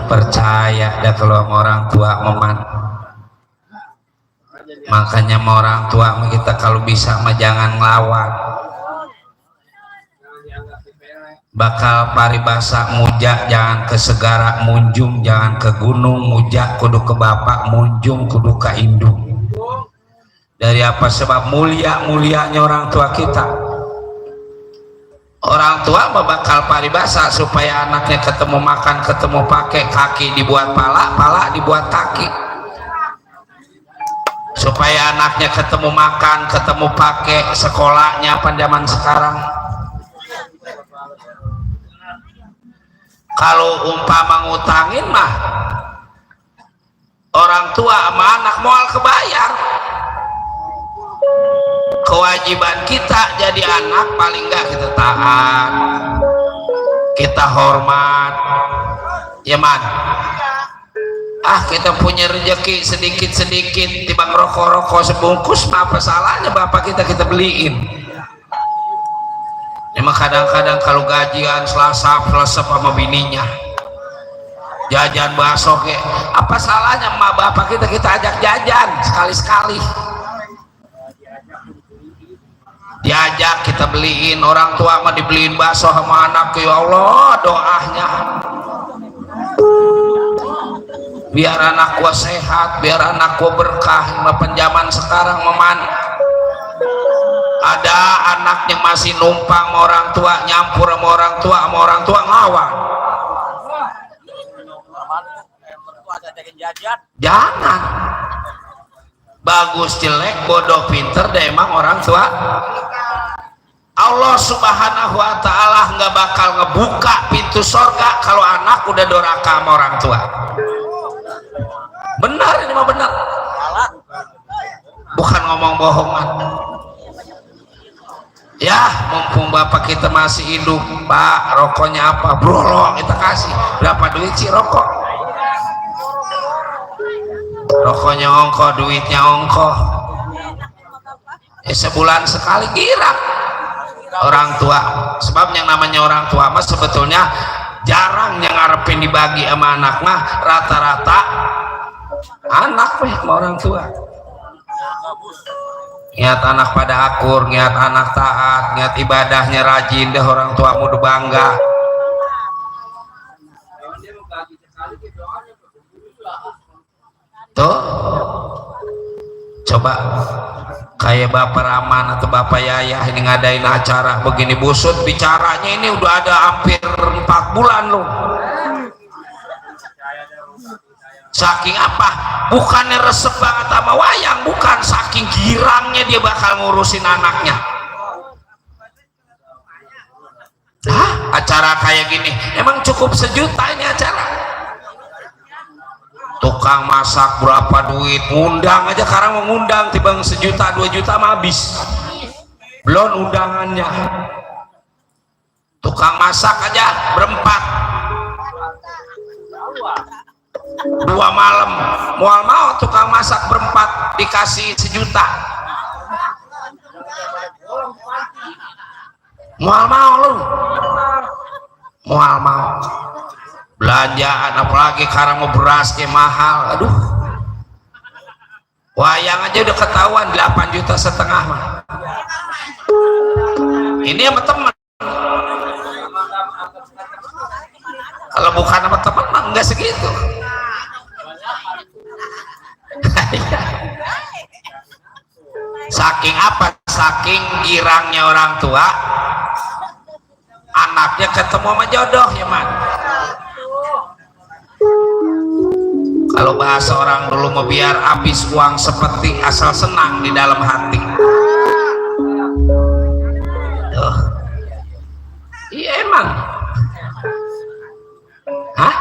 Percaya dah kalau orang tua meman, makanya orang tua kita kalau bisa mah jangan ngelawan, bakal paribasa muja jangan ke segara munjung, jangan ke gunung muja kudu ke bapak munjung kudu ke indung. Dari apa sebab mulianya orang tua kita. Orang tua bakal paribasa supaya anaknya ketemu makan, ketemu pakai, kaki dibuat pala, pala dibuat kaki. Supaya anaknya ketemu makan, ketemu pakai, sekolahnya pada zaman sekarang. Kalau umpama ngutangin mah orang tua sama anak moal kebayar. Kewajiban kita jadi anak paling enggak kita taat, kita hormat, ya man. Kita punya rezeki sedikit-sedikit timbang rokok-rokok sebungkus, apa salahnya bapak kita beliin. Emang kadang-kadang kalau gajian selesap sama bininya jajan bakso apa salahnya emak bapak kita ajak jajan sekali-sekali. Diajak kita beliin, orang tua mah dibeliin bakso sama anak, ya Allah doanya biar anak gua sehat, biar anak gua berkah. Penjaman sekarang meman ada anaknya masih numpang sama orang tua, nyampur sama orang tua ngelawan. Jangan, bagus jelek bodoh pinter deh emang orang tua. Allah subhanahu wa ta'ala nggak bakal ngebuka pintu sorga kalau anak udah doraka sama orang tua. Benar, ini mah benar, bukan ngomong bohongan. Ya mumpung bapak kita masih hidup, pak rokoknya apa bro, kita kasih berapa duit sih rokok, rokoknya ongkoh, duitnya ongkoh, sebulan sekali girang orang tua. Sebab yang namanya orang tua mas sebetulnya jarang yang ngarepin dibagi sama anak mah, rata-rata anak sama orang tua. Niat anak pada akur, niat anak taat, niat ibadahnya rajin, deh orang tua mudah bangga. Tuh coba kayak Bapak Rahman atau Bapak Yayah ini ngadain acara begini busut, bicaranya ini udah ada hampir 4 bulan loh. Saking apa? Bukannya resep banget sama wayang, bukan, saking girangnya dia bakal ngurusin anaknya. Acara kayak gini emang cukup sejuta ini acara. Tukang masak berapa duit, ngundang aja sekarang mau ngundang timbang 1 juta 2 juta mah habis, belum undangannya. Tukang masak aja berempat 2 malam mual mau tukang masak berempat dikasih 1 juta, mual mau lu, mual mau belanjaan apalagi sekarang mau beras kayak mahal. Aduh, wayang aja udah ketahuan 8,5 juta mah. Ini sama teman, kalau bukan sama teman mah enggak segitu. Saking apa? Saking girangnya orang tua anaknya ketemu sama jodoh ya man. Kalau bahasa orang dulu mau biar habis uang seperti asal senang di dalam hati. Tuh. Iya emang. Hah?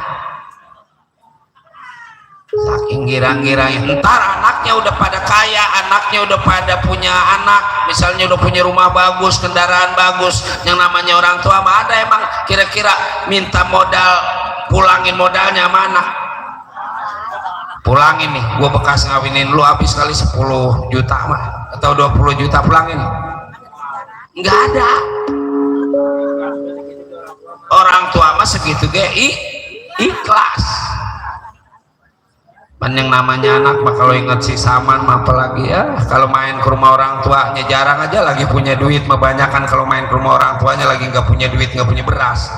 Saking girang-girangnya, ntar anaknya udah pada kaya, anaknya udah pada punya anak, misalnya udah punya rumah bagus, kendaraan bagus, yang namanya orang tua mah ada emang kira-kira minta modal, pulangin modalnya mana? Pulangin nih, gua bekas ngawinin lu habis kali 10 juta mah atau 20 juta pulangin. Nggak ada. Orang tua mah segitu ge ikhlas. Yang namanya anak mah kalau inget si Saman mah apalagi ya, kalau main ke rumah orang tuanya jarang aja lagi punya duit mah, banyakan kalau main ke rumah orang tuanya lagi nggak punya duit, nggak punya beras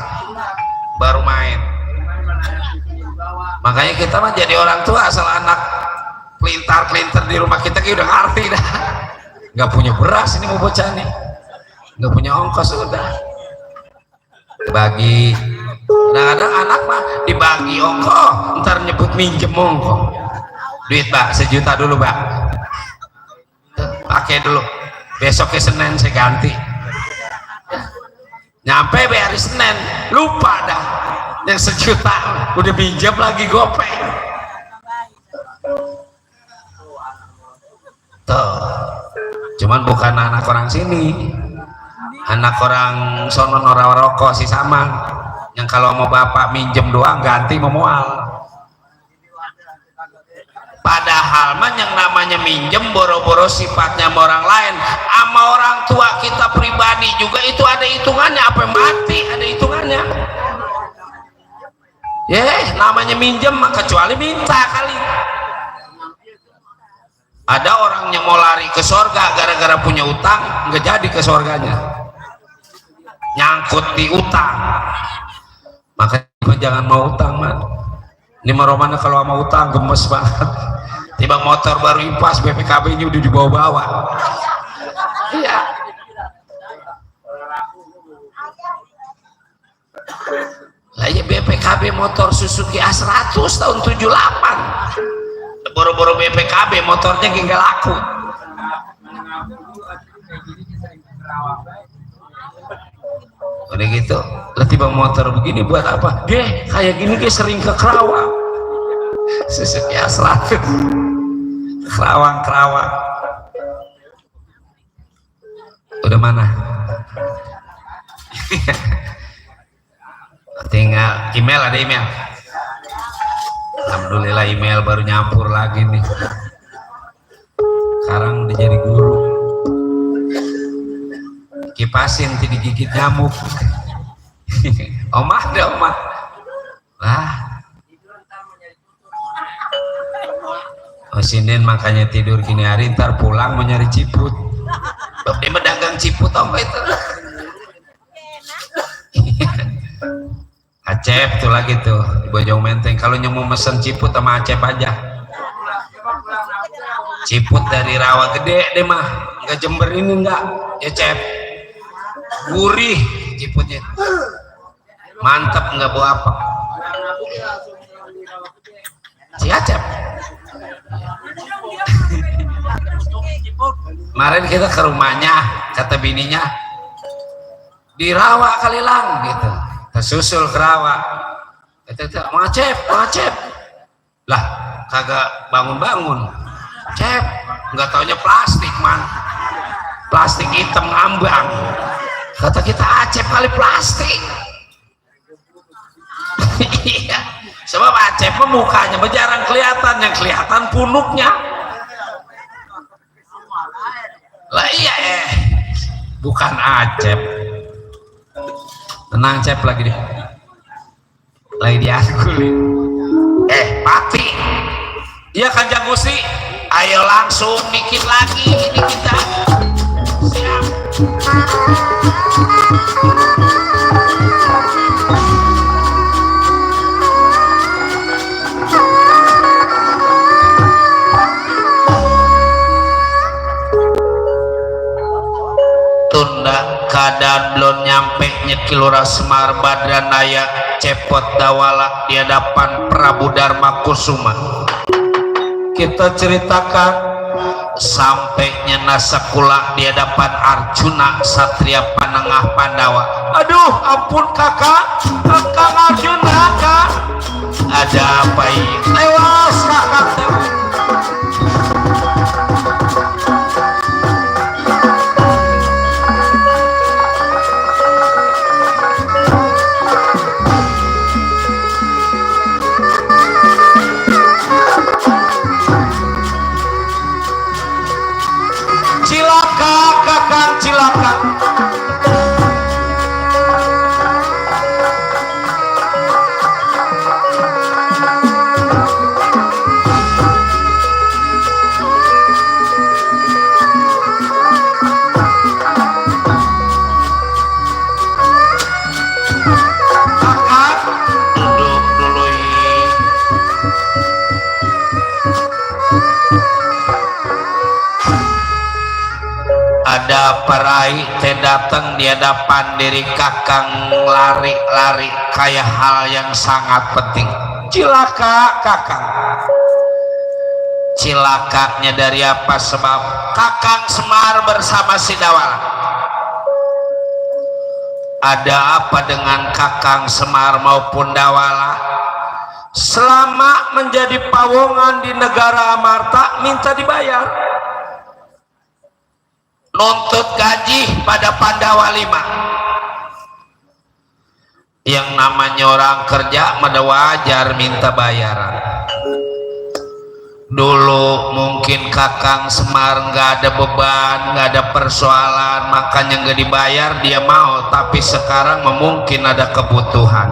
baru main. Makanya kita mah jadi orang tua asal anak pelintar di rumah kita udah ngerti dah, nggak punya beras ini mau bocah nih, nggak punya ongkos udah bagi. Kadang-kadang anak mah dibagi ongkos, ntar nyebut minjem ongkos duit Mbak 1 juta dulu Mbak, pakai dulu, besoknya Senin saya ganti. Nyampe hari Senin lupa dah yang 1 juta, udah pinjam lagi gopay. Tuh, cuman bukan anak orang sini, anak orang sono Noraroko si Samang, yang kalau mau bapak minjem doang ganti memual. Padahal mah yang namanya minjem boro-boro sifatnya sama orang lain, sama orang tua kita pribadi juga itu ada hitungannya, apa yang mati ada hitungannya. Namanya minjem mah kecuali minta kali. Ada orang yang mau lari ke sorga gara-gara punya utang, nggak jadi ke sorganya, nyangkut di utang. Makanya jangan mau utang man. Ini maromana kalau mau utang gemes banget. Tiba motor baru impas BPKB nya udah dibawa-bawa. Iya. Lah ya BPKB motor Suzuki A100 tahun 78. Boro-boro BPKB motornya nggak laku. Udah gitu, lah tiba motor begini buat apa? Kayak gini sering ke Kerawang. Suzuki A100. Kerawang. Udah mana? Tinggal email, ada email. Alhamdulillah email baru nyampur lagi nih. Sekarang udah jadi guru. Kipasin tidak digigit nyamuk. Omah deh omah lah. Senin makanya tidur gini hari, ntar pulang mau nyari ciput. Dia mendagang ciput apa itu? Acep tuh lagi tuh di Bojong Menteng, kalau mau mesen ciput sama Acep aja. Ciput dari rawa gede deh mah, nggak Jember ini nggak ya Cep. Gurih ciputnya, mantap, nggak bau apa. Si Acep. Kemarin kita ke rumahnya, kata bininya di rawa Kalilang gitu, tersusul ke rawa. Kata mau Acep lah, kagak bangun Cep, nggak taunya plastik man, plastik hitam ngambang. Kata kita Acep kali plastik. Iya, sebab Acep mukanya jarang kelihatan, yang kelihatan punuknya lah. Iya bukan Acep. Tenang Cep, lagi diangkulin. Pati iya Kanjeng Gusti, ayo langsung dikit lagi ini kita siap. Tunda keadaan belum nyampe Kilura Semar Badranaya cepot dawala di hadapan Prabu Dharma Kusuma. Kita ceritakan sampainya Nasakula di hadapan Arjuna Satria Panengah Pandawa. Aduh ampun kakak Arjuna, kak ada apa ini? Tewas kakak, tewas. Cilaka. Kakak, duduk dulu. Ada perai teh datang di hadapan diri kakang, lari-lari kayak hal yang sangat penting. Cilaka kakang. Cilakanya dari apa? Sebab Kakang Semar bersama Sidawala. Ada apa dengan Kakang Semar maupun Dawala? Selama menjadi pawongan di negara Amarta minta dibayar, nuntut gaji pada Pandawa 5. Yang namanya orang kerja mada wajar minta bayaran. Dulu mungkin Kakang Semar nggak ada beban, nggak ada persoalan, makanya nggak dibayar dia mau. Tapi sekarang mungkin ada kebutuhan.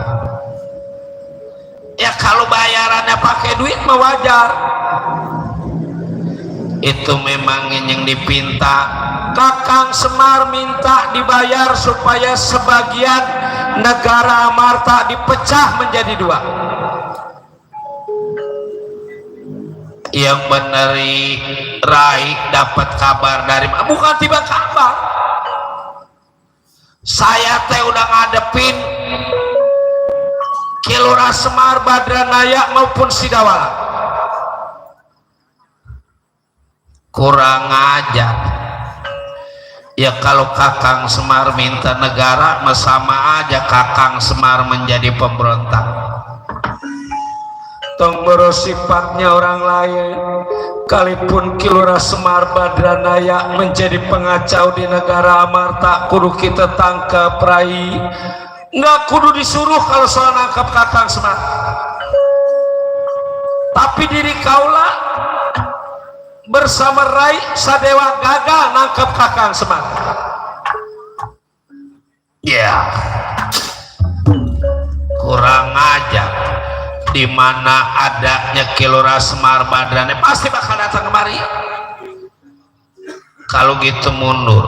Ya kalau bayarannya pakai duit mah wajar. Itu memang yang dipinta. Kakang Semar minta dibayar supaya sebagian negara Amarta dipecah menjadi 2. Yang beneri Rai dapat kabar dari bukan tiba kabar. Saya teh udah ngadepin Kilura Semar Badranaya maupun Sidawala. Kurang ajar. Ya kalau Kakang Semar minta negara sama aja Kakang Semar menjadi pemberontak. Tong sifatnya orang lain. Kalipun Kilura Semar Badranaya menjadi pengacau di negara Amarta, kudu kita tangkap Rai. Nggak kudu disuruh kalau soal nangkap Kakang Semar. Tapi diri kaula bersama Rai Sadewa gagal nangkep Kakang Semar. Ya, kurang ajar. Di mana adanya Kilura Semar Badranaya pasti bakal datang kemari. Kalau gitu mundur.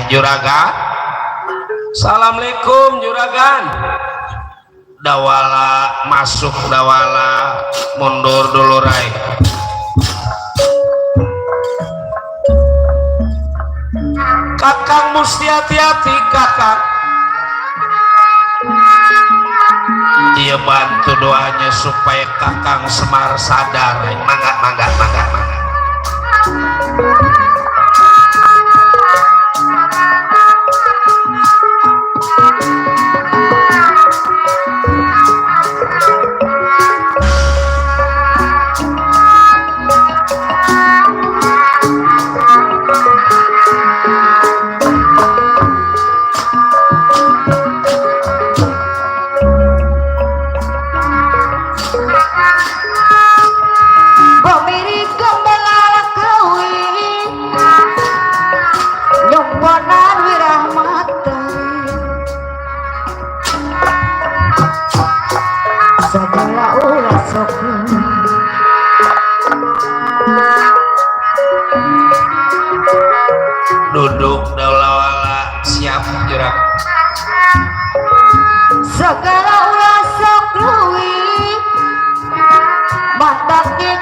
Juragan. Assalamualaikum Juragan. Dawala masuk, Dawala mundur dulu Rai. Kakang mesti hati-hati Kakang. Dia bantu doanya supaya Kakang Semar sadar. Mangga.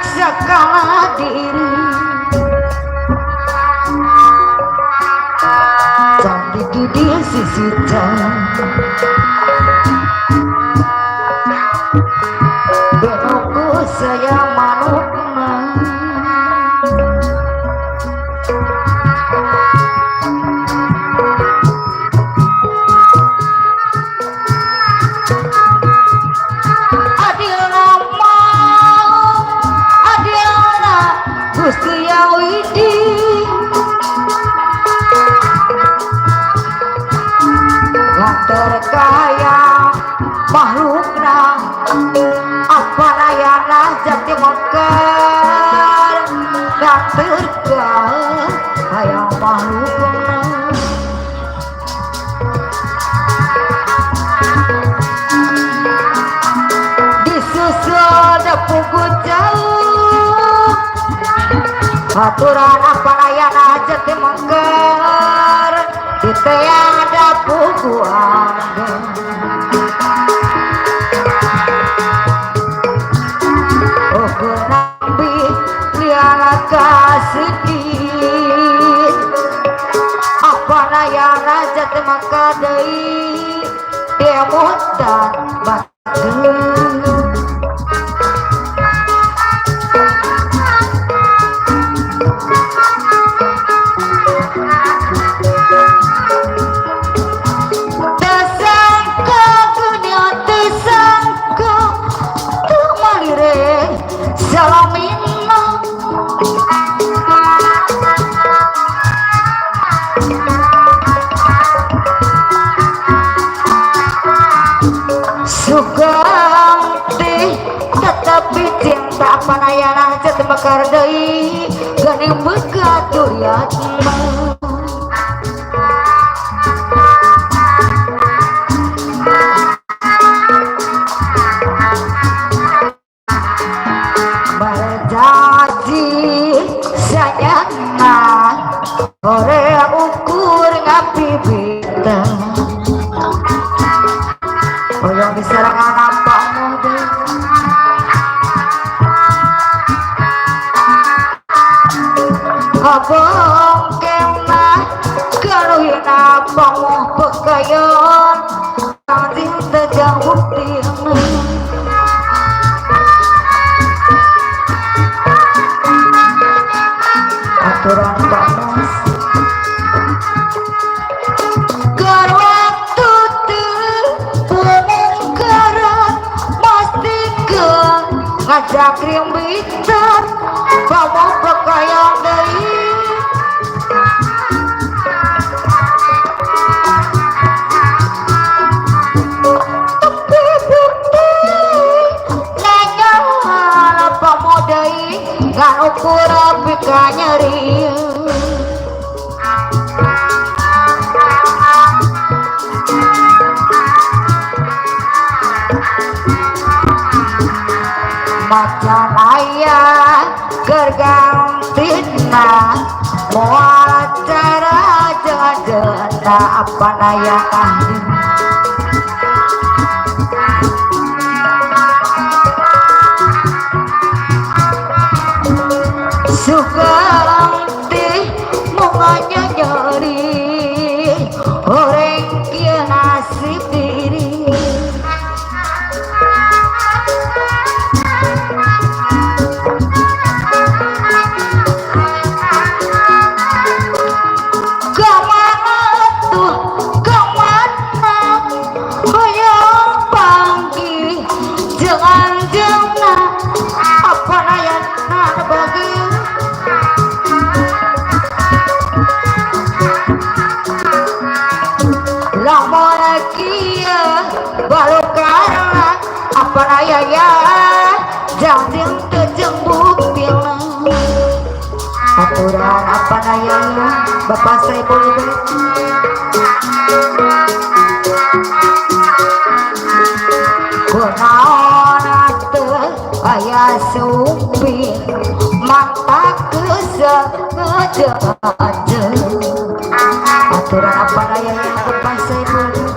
sekala diri cantik di sisi benokku saya manukna terkaya makhlukna apa rayana jati mekar dan terkaya makhlukna disusul pugu jauh aturan apa rayana jati mekar tiada pugu angga oh kenambi liana kasedih apa naya raja temakadai dia mutan batu tetapi cinta panayana jatuh mekar deui geuning begatur yatma berjanji sayangna ore ukur ngapi bintang oyong diserangan apa mode abang kena karuhin apa mau pekayon nanti terjauh dina aturan panas waktu pemungkaran pastikan ngajak rimbitan kamu pekayon dari tepi bukti nanya apa modai gak ukur api kanyeri macan ayah gergantina mual cara jajana apa naya ahli suganti munganya nyeri orang kia nasib diri baru karena apa raya ya jangan terjembuk bilang aturan apa raya ya bapak saya boleh kunaon atuh ayah supir mata kesengaja aturan apa raya ya bapak saya boleh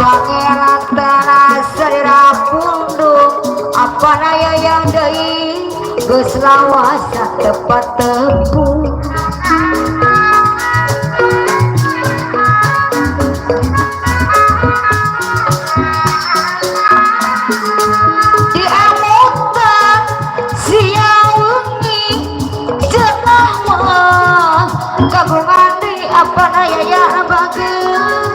pangeran panaya yang deui geus lawasa tepat tempuh diamutan sia wengi cenah mah kagungan di panaya yang bageus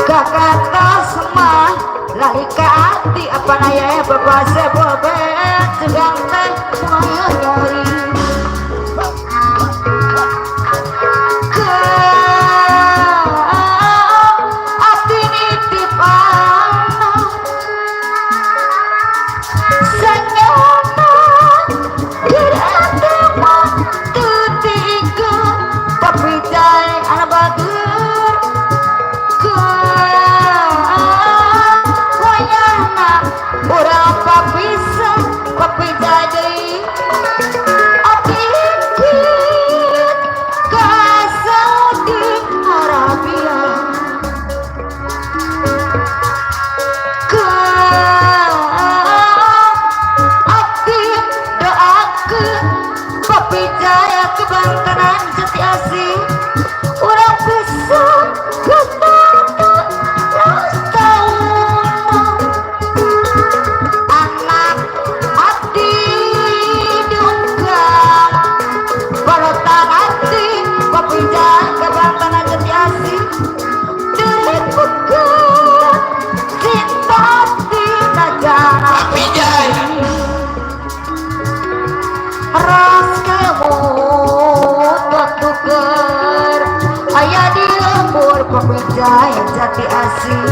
kakatas mah lali ka ati apa naya babase bobet sedang teh maya nyari ke ati nitipana sanyana gerate mah tetiga tapi jai ana bager urang papisa papi jadi apikit ka Saudi Arabia ke ati doakeun papi jaya kebantenan Jati Asih urang bisa ketata rastauna anak hati diungkap barotan hati papinjah kebantanan Jati Asih dari pegang cinta di najana papinjah ras kemut waktu ker ayah di lembur papinjah Jati Asih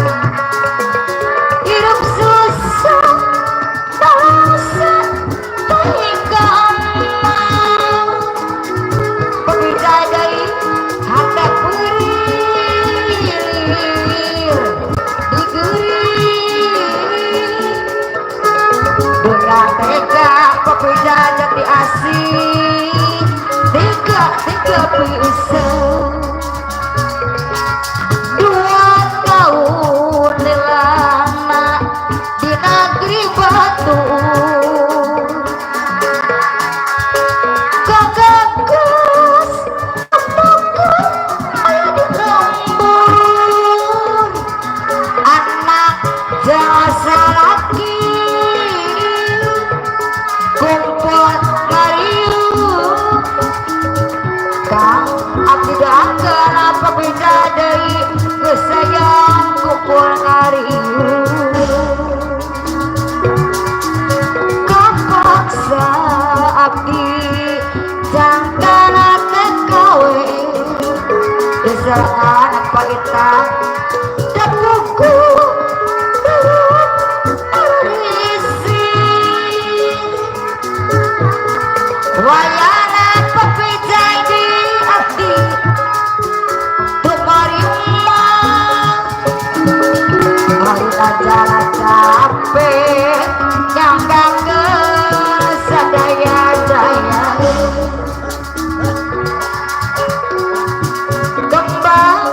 hidup susah bangsa tega emak pembicadai handap kurir digerir dengan tega pembicah Jati Asih tiga bisa 2 tahun lelana di negeri batu kagagas apakah ayah di lembur anak jasa laki kumpul ngariuk kang abdi doakeun apa beda deui geus sayang kumpul ngariuk kapaksa abdi jangkana tekawe desakan apa kita dapuku turut arisi wayana papijai di abdi tumarima harina jalan capek nyanggang ke sadaya-daya kembang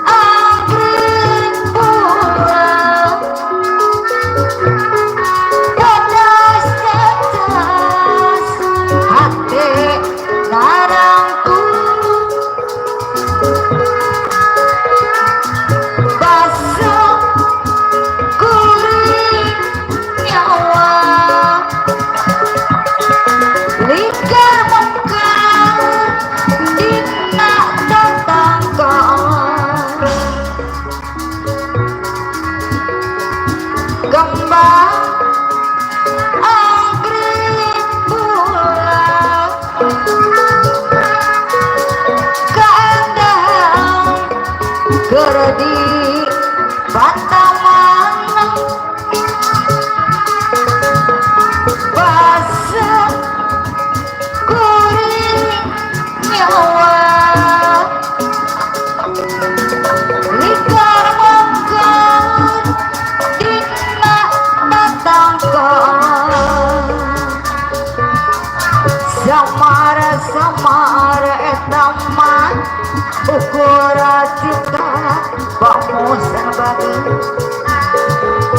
anggrek pulang tetes-tetes hati narangku basuh kuring nyawa ligar mekar dina tetangga kembang anggrek pulang keendang geredi Bantaman basah kuring nyawa ligar mekar dina tetangga samar-samar etaman ukur cinta pamusan bagi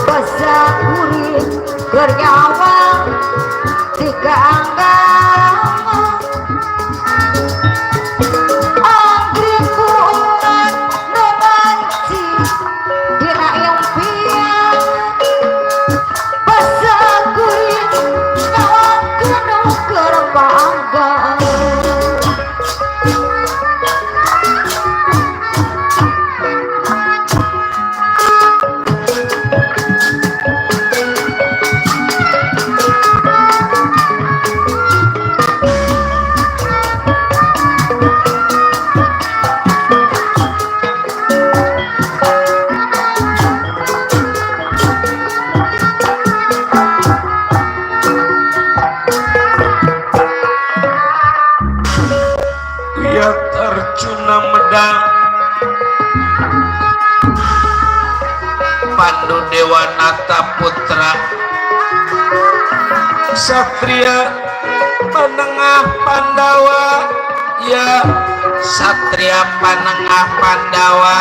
basa kuring bernyawa tiga anggang anggriku umat nemanci dina impian basa kuring nyawa gunung gerbanggang Arjuna medang Pandu Dewanata putra Satria Panengah Pandawa ya Satria Panengah Pandawa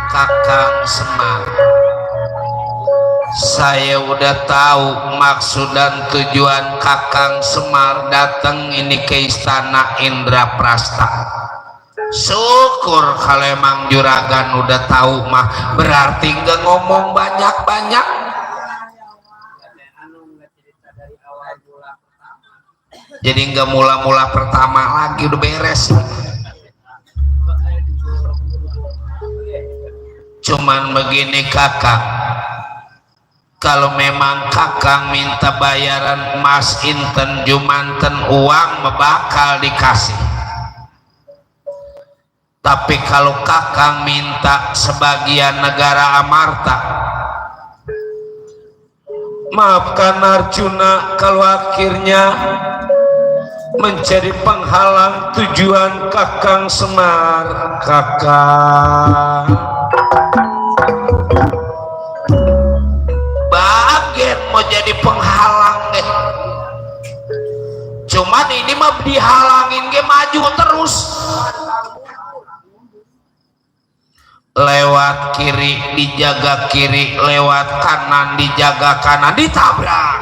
Kakang Semar saya udah tahu maksud dan tujuan Kakang Semar datang ini ke istana Indraprasta. Syukur kalau emang juragan udah tahu mah berarti nggak ngomong banyak-banyak. Jadi nggak mula-mula pertama lagi udah beres. Cuman begini Kakang. Kalau memang Kakang minta bayaran emas inten jumanten uang bakal dikasih. Tapi kalau Kakang minta sebagian negara Amarta, maafkan Arjuna kalau akhirnya menjadi penghalang tujuan Kakang Semar. Kakang mau jadi penghalang deh. Cuman ini mah dihalangin ge maju terus. Lewat kiri dijaga kiri, lewat kanan dijaga kanan, ditabrak.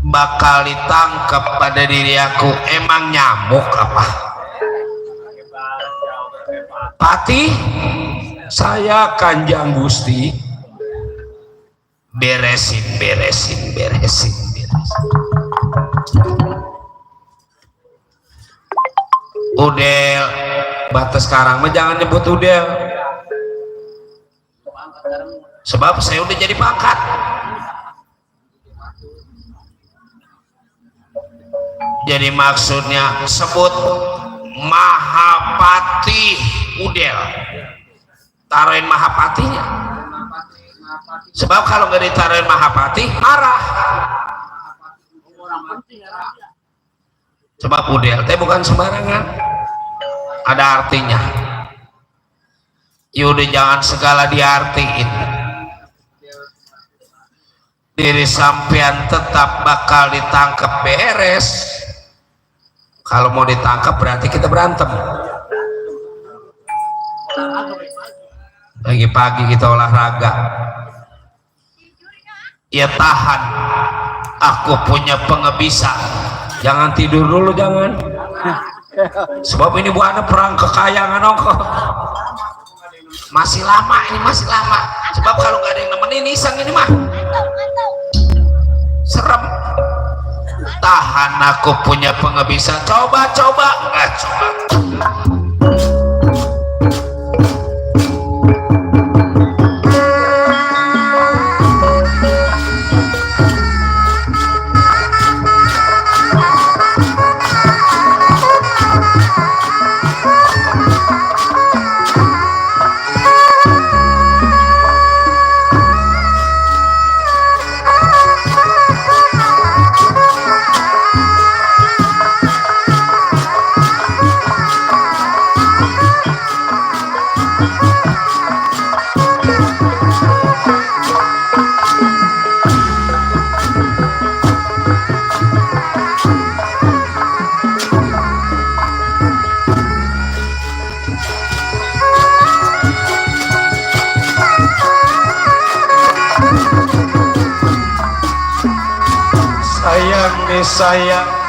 Bakal ditangkap pada diri aku. Emang nyamuk apa? Patih saya Kanjang Gusti beresin Udel batas sekarang mah jangan nyebut Udel sebab saya udah jadi pangkat. Jadi maksudnya sebut Mahapati Udel, taruhin Mahapatinya. Sebab kalau nggak ditaruhin Mahapati marah. Sebab Udel teh bukan sembarangan, ada artinya. Yaudah jangan segala diartiin. Diri sampean tetap bakal ditangkap beres. Kalau mau ditangkap berarti kita berantem. Pagi-pagi kita olahraga. Ya tahan. Aku punya pengebisa. Jangan tidur dulu, jangan. Sebab ini buana perang kekayangan ongkong. Masih lama ini, masih lama. Sebab kalau nggak ada yang nemenin iseng ini mah serem. Tahan, aku punya pengebisa. Coba nggak coba. kami sayang.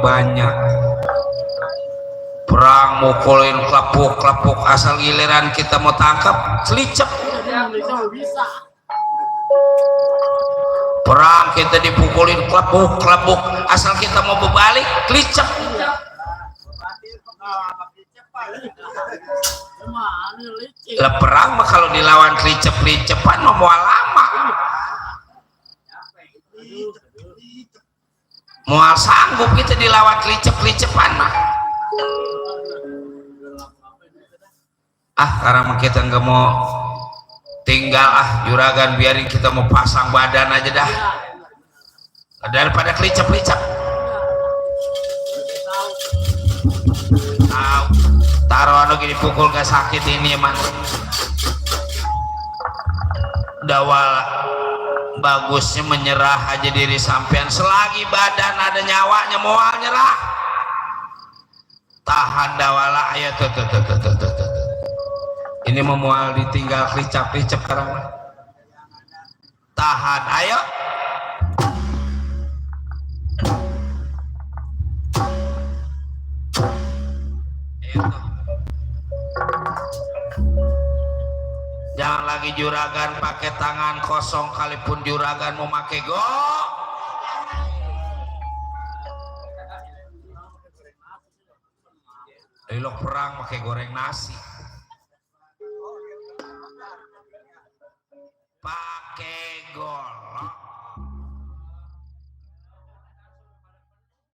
Banyak perang mukulin klapuk asal giliran kita mau tangkap selicep. Perang kita dipukulin klapuk asal kita mau berbalik kelicep. Lah perang mah kalau dilawan kelicep-kelicepan mah mau lama. Mual sanggup kita dilawan kelicep-kelicepan mah. Karena kita nggak mau tinggal juragan, biarin kita mau pasang badan aja dah daripada kelicep-kelicep. Taruh anu gini pukul gak sakit ini man. Dawal bagusnya menyerah aja diri sampean, selagi badan ada nyawanya moal nyerah. Tahan dawala ayo tuh. Ini memual ditinggal klicap-klicap karang. Tahan ayo. Jangan lagi juragan pakai tangan kosong, kalipun juragan mau pakai go. Elok perang pakai goreng nasi.